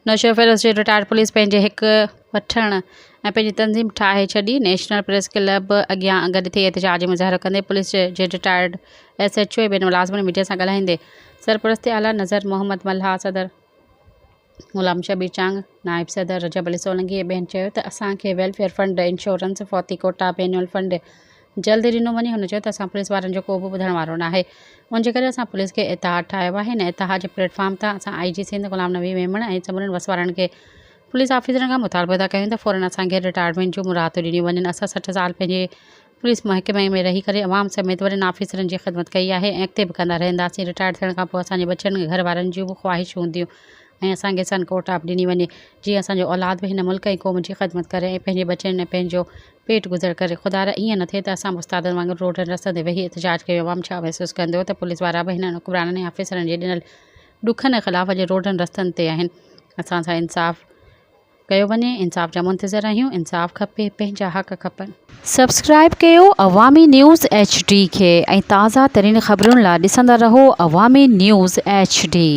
نوشهروفيروز جي retired police پنهنجي حق وٺڻ ۽ پنهنجي تنظيم ٺاهي ڇڏي، نيشنل پريس ڪلب اڳيان گڏ ٿي احتجاجي مظاهرو ڪندي پوليس جي رٽائرڊ ايس ايڇ او ۽ ٻين ملازمن ميڊيا سان ڳالهائيندي سرپرست اعليٰ نظر محمد ملاح، صدر غلام شبير چانگ، نائب صدر رجب علي سولنگي ۽ ٻين چيو ته اسان کي ويلفيئر فنڊ، انشورنس، فوتي ڪوٽا، بينول فنڊ جلد ڏنو وڃي، هن چيو ته اسان پوليس وارن جو ڪو به ٻڌڻ وارو ناهي ان جي ڪري اسان پوليس کي اتحاد ٺاهيو آهي ان اتحاد جي پليٽ فارم تان اسان آئي جي سنڌ غلام نبي ميمڻ ۽ سمورن وس وارن کي پوليس آفيسرن کان مطالبو ٿا ڪيون ته فورن اسان کي رٽائرمينٽ جون مراعتون ڏنيون وڃن اسان 60 سال پنهنجي پوليس محڪمي ۾ رهي ڪري عوام سميت وڏن آفيسرن جي خدمت ڪئي آهي ۽ اڳتي به ڪندا رهنداسين رٽائرڊ ٿيڻ کانپوء اسان جي ٻچن ۽ گهر وارن جون به خواهشون هونديون ۽ اسان کي سن ڪوٽا به ڏني وڃي جيئن اسان جو اولاد به هن ملڪ ۽ قوم جي خدمت ڪري ۽ پنهنجي ٻچن ۽ پنهنجو پيٽ گذر ڪري خدارا ائين نه ٿئي ته اسان به استادن وانگر روڊن رستن تي ويهي احتجاج ڪيون عوام ڇا محسوس ڪندو ته پوليس وارا به هنن حڪمرانن ۽ آفيسرن جي ڏنل ڏکن خلاف اڄ روڊن رستن تي آهن اسان سان انصاف ڪيو وڃي انصاف جا منتظر آهيون انصاف کپي پنهنجا حق کپن. سبسڪرائب ڪيو عوامي نيوز ايڇ ڊي کي ۽ تازه ترين خبرن لا ڏسندا رهو عوامي نيوز ايڇ ڊي.